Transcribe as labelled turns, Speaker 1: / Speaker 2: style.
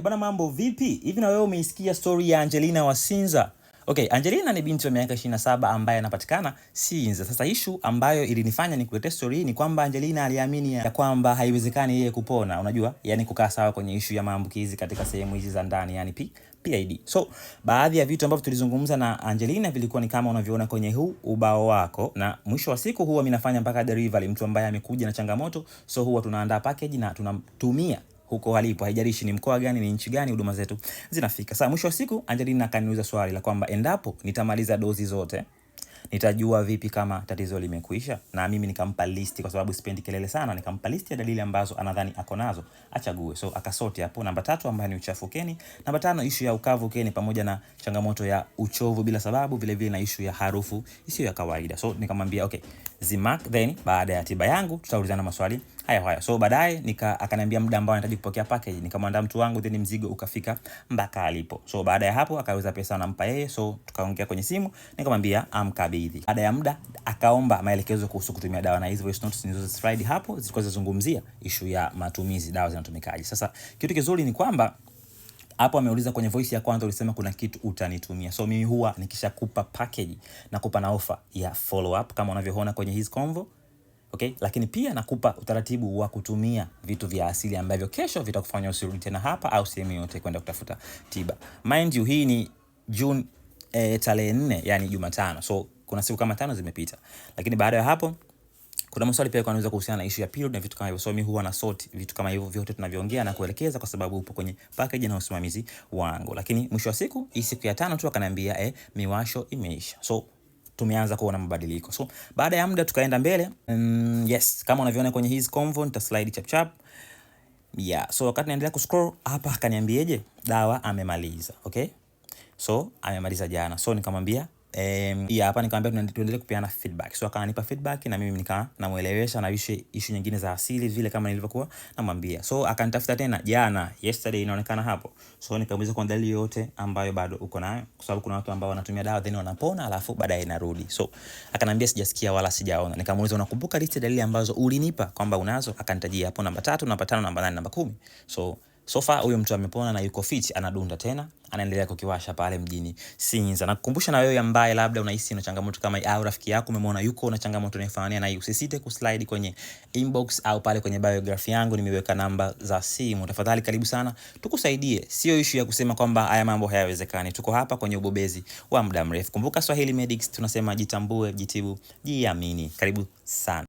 Speaker 1: Bwana, mambo vipi? Hivi na wewe umeisikia story ya Angelina wa Sinza? Okay, Angelina ni binti wa miaka 27 ambaye anapatikana Sinza. Sasa issue ambayo ilinifanya nikuletee story hii ni kwamba Angelina aliamini ya kwamba haiwezekani yeye kupona, unajua? Yaani kukaa sawa kwenye issue ya maambukizi katika sehemu hizi za ndani, yani PID. So, baadhi ya vitu ambavyo tulizungumza na Angelina vilikuwa ni kama unavyoona kwenye huu ubao wako, na mwisho wa siku huwa mimi nafanya mpaka delivery, mtu ambaye amekuja na changamoto, so huwa tunaandaa package na tunamtumia huko alipo, haijalishi ni mkoa gani, ni nchi gani, huduma zetu zinafika. Sasa mwisho wa siku Angelina akaniuliza swali la kwamba endapo nitamaliza dozi zote nitajua vipi kama tatizo limekwisha? Na mimi nikampa listi, kwa sababu sipendi kelele sana, nikampa listi ya dalili ambazo anadhani ako nazo achague. So akasort hapo, namba 3 ambayo ni uchafu ukeni, namba 5 issue ya ukavu ukeni pamoja na changamoto ya uchovu bila sababu, vile vile na issue ya harufu isiyo ya kawaida. So nikamwambia okay, zimark, then baada ya tiba yangu tutaulizana maswali haya haya. So baadaye akaniambia muda ambao anahitaji kupokea package, nikamwandaa mtu wangu, then mzigo ukafika mpaka alipo. So baada ya hapo akaweza pesa nampa yeye, so tukaongea kwenye simu, nikamwambia amkabidhi. Baada ya muda akaomba maelekezo kuhusu kutumia dawa, na hizi voice notes nilizo slide hapo zilikuwa zinazungumzia issue ya matumizi, dawa zinatumikaje. Sasa kitu kizuri ni kwamba hapo ameuliza kwenye voice ya kwanza ulisema kuna kitu utanitumia. So mimi huwa nikishakupa package nakupa na offer ya follow up kama unavyoona kwenye hizi convo. Okay, lakini pia nakupa utaratibu wa kutumia vitu vya asili ambavyo kesho vitakufanya usirudi tena hapa au sehemu yote kwenda kutafuta tiba. Mind you, hii ni June tarehe 4, yani Jumatano. So kuna siku kama 5 zimepita. Lakini baada ya hapo kuna maswali pia yanaweza kuhusiana na issue ya period na vitu kama hivyo. So mimi huwa na sort vitu kama hivyo vyote tunavyoongea na kuelekeza, kwa sababu upo kwenye package na usimamizi wangu. Lakini mwisho wa siku, hii siku ya 5 tu akaniambia miwasho imeisha. So tumeanza kuona mabadiliko. So baada ya muda tukaenda mbele. Yes, kama unavyoona kwenye hizi convo nita slide chap chap. Yeah, so wakati naendelea kuscroll hapa akaniambieje? Dawa amemaliza. Okay? So amemaliza jana. So nikamwambia yeah, hapa nikamwambia tuendelee kupeana feedback. So akanipa feedback na mimi nika namuelewesha na issue nyingine za asili vile kama nilivyokuwa namwambia. So akanitafuta tena jana, yesterday inaonekana hapo. So nikamuuliza kwa dalili yote ambayo bado uko nayo, kwa sababu kuna watu ambao wanatumia dawa then wanapona alafu baadaye inarudi. So akaniambia sijasikia wala sijaona. Nikamuuliza unakumbuka list ya dalili ambazo ulinipa kwamba unazo? Akanitajia hapo namba 3, namba 5, namba 8, namba 10. So far huyo mtu amepona na yuko fit, anadunda tena, anaendelea kukiwasha pale mjini Sinza. Nakukumbusha na wewe ambaye labda unahisi una changamoto kama hii au rafiki yako umemwona yuko na changamoto inayofanana na hii, usisite kuslide kwenye inbox au pale kwenye biography yangu nimeweka namba za simu. Tafadhali karibu sana tukusaidie. Sio issue ya kusema kwamba haya mambo hayawezekani. Tuko hapa kwenye ubobezi wa muda mrefu. Kumbuka Swahili Medics tunasema jitambue, jitibu, jiamini. Karibu sana.